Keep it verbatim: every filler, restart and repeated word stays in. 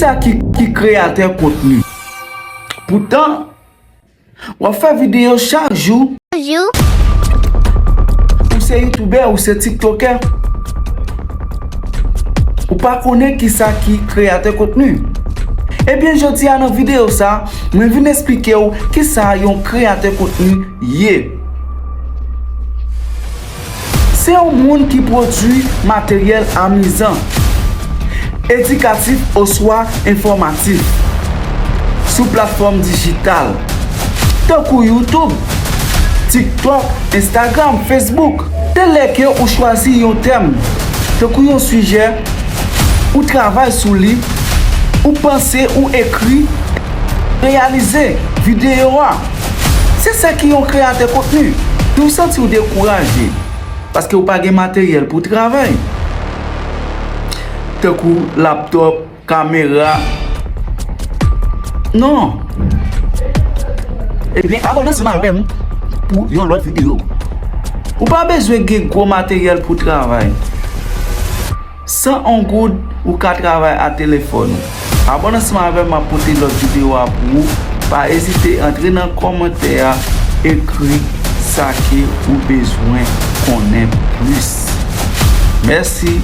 Sa ki, ki kreyatè kontni. Poutan, w ap fè videyo chak jou. Ou se youtubè, ou se tiktokè. Ou pa konnen kisa ki kreyatè kontni. Ebyen, jodi a nan videyo sa, mwen vin eksplike w kisa yon kreyatè kontni ye. Se yon moun ki pwodui materyèl amizan, edikatif oswa enfòmatif sou platfòm dijital, tankou YouTube, TikTok, Instagram, Facebook. Te lè ke ou chwazi yon tèm, tankou yon sijè, ou travay sou li, ou panse, ou ekri, reyalize videyo a. Se sa ki yon kreyatè kontni. Ou santi w dekouraje paske ou pa gen materyèl pou travay, tankou laptòp, kamera. Non. Ebyen, abòne ansanm avè m pou yon lòt videyo. Ou pa bezwen gen gwo materyèl pou travay. San yon goud, ou ka travay a telefòn ou. Abòne ansanm avè m, m ap pote lòt videyo a pou ou. Pa ezite antre nan kòmantè a, ekri sa ke ou bezwen konnen plis. Mèsi.